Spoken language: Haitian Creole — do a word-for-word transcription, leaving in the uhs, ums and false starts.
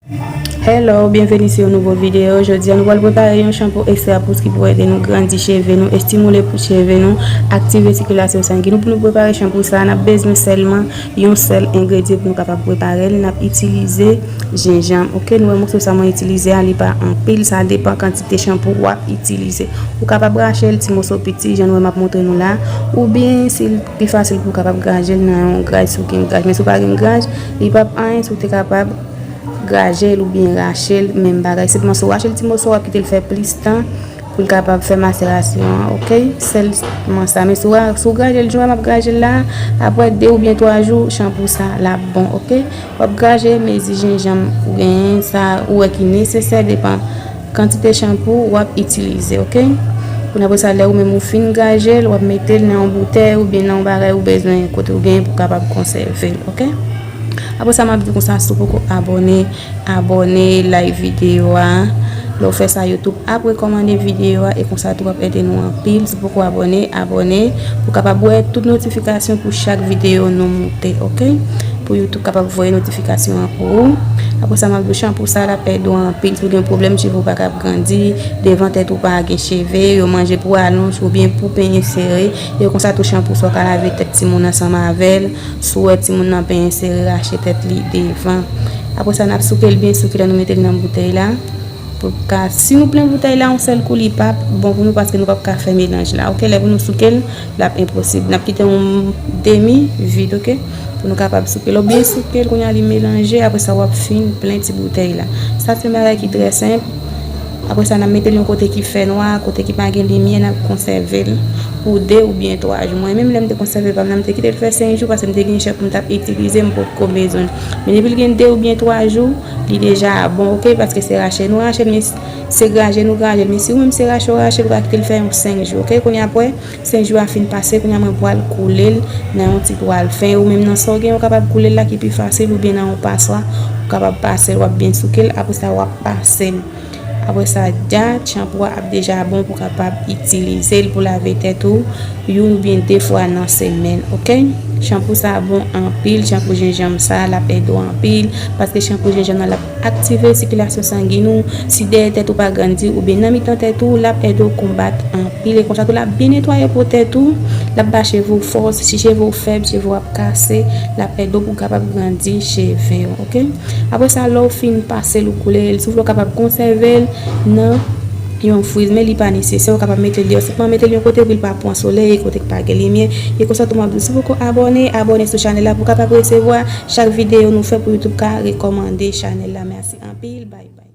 Hello, byenveni sou yon nouvo videyo. Jodi a, nou pral prepare yon chanpou ekstra pous ki pou ede nou grandi cheve nou, estimile pou cheve nou, aktive sikilasyon sangi nou. Pou nou prepare chanpou sa a, n ap bezwen sèlman yon sèl engredyan pou nou kapab prepare l. N ap itilize jenjanm. Oke, nou wè moso sa mwen itilize a, li pa anpil, sa depan kantite chanpou w ap itilize. Ou kapab rache l ti moso piti, jan nou wè m ap montre nou la, oubyen si l pi fasil pou w kapab graje l nan yon graj si w gen graj. Men si w pa gen graj, li p ap anyen si w te kapab graje l oubyen rache l, menm bagay. Senpman, si w rache l ti moso, w ap kite l fè plis tan pou l kapab fè maserasyon an, oke? Sèlman sa. Men si w ra-, si w graje l jan m ap graje l la, apre de oubyen twa jou, chanpou sa l ap bon, oke? W ap graje mezi jenjanm ou genyen, sa ou wè ki nesesè, depan kantite chanpou w ap itilize, oke? Kounye a, apre sa, lè ou menm ou fin graje l, w ap mete l nan yon boutèy oubyen nan yon bagay ou bezwen, kote ou genyen pou w kapab konsève l, oke? Apre sa, m ap di konsa, si w poko abòne, abòne, like videyo a. Lè w fè sa, YouTube ap rekòmande videyo a e konsa tou w ap ede nou anpil. Si w poko abòne, abòne pou w kapab wè tout notifikasyon pou chak videyo nou moute, oke? Pou YouTube kapab voye notifikasyon an pou ou. Apre sa, m ap di w chanpou sa l ap ede w anpil. Si w gen pwoblèm cheve w pa kab grandi, devan tèt ou pa gen cheve, yo manje pou alonj oubyen pou penyen sere. E konsa tou chanpou sa w ka lave tèt timoun ansanm avè l. Si w wè timoun nan penyen sere, rache tèt li devan. Apre sa, n ap souke l byen souke lè nou mete l nan boutèy la. Pou ka, si nou plen boutèy la yon sèl kou, li p ap bon pou nou paske nou p ap ka fè melanj la. Oke, lè pou nou souke l, l ap enposib. N ap kite yon demi vid, oke? Pou nou kapab souke l. Ou byen souke l, kounye a li melanje, apre sa w ap fin plen ti boutèy la. Sa se yon bagay ki trè senp. Apre sa, n ap mete l yon kote ki fè nwa, kote ki pa gen limyè, n ap konsève l pou de oubyen twa jou. Mwen menm, lè m te konsève pa m nan, m te kite l fè senk jou paske m te gen chèf pou m t ap itilize, m potko bezwen l. Men depi l gen de oubyen twa jou, li deja bon, oke, paske se rache nou rache l, men s-, se graje nou graje l. Men si ou menm se rache w rache l, ou ka kite l fè yon senk jou, oke? Kounye a, apre senk jou a fin pase, kounye a mwen pral koule l nan yon ti twal fen. Ou menm nan sa w gen, ou kapab koule l la ki pi fasil, oubyen nan yon paswa, ou kapab pase l, w ap byen souke l, apre sa w ap pase l. Apre sa, dat chanpou a ap deja bon pou w kapab itilize l pou lave tèt ou youn oubyen de fwa nan semèn, oke? Chanpou sa bon anpil, chanpou jenjanm sa, l ap ede w anpil, paske chanpou jenjanm nan l ap aktive sikilasyon sangi nou, si dèyè tèt ou pa grandi oubyen nan mitan tèt ou, l ap ede w konbat anpil, e konsa tou l ap byen netwaye po tèt ou, l ap ba cheve w fòs, si cheve w fèb, cheve w ap kase, l ap ede w pou w kapab grandi cheve w, oke? Apre sa, lè w fin pase l ou koule l, si w vle w kapab konsève l nan yon friz, men li pa nesesè, ou kapab mete l deyò, senpman mete l yon kote pou l pa pran solèy, kote k pa gen limyè. E konsa tou m ap di w, si w poko abòne, abòne sou chanèl la pou w kapab resevwa chak videyo nou fè pou YouTube ka rekòmande chanèl la. Mèsi anpil, bay bay.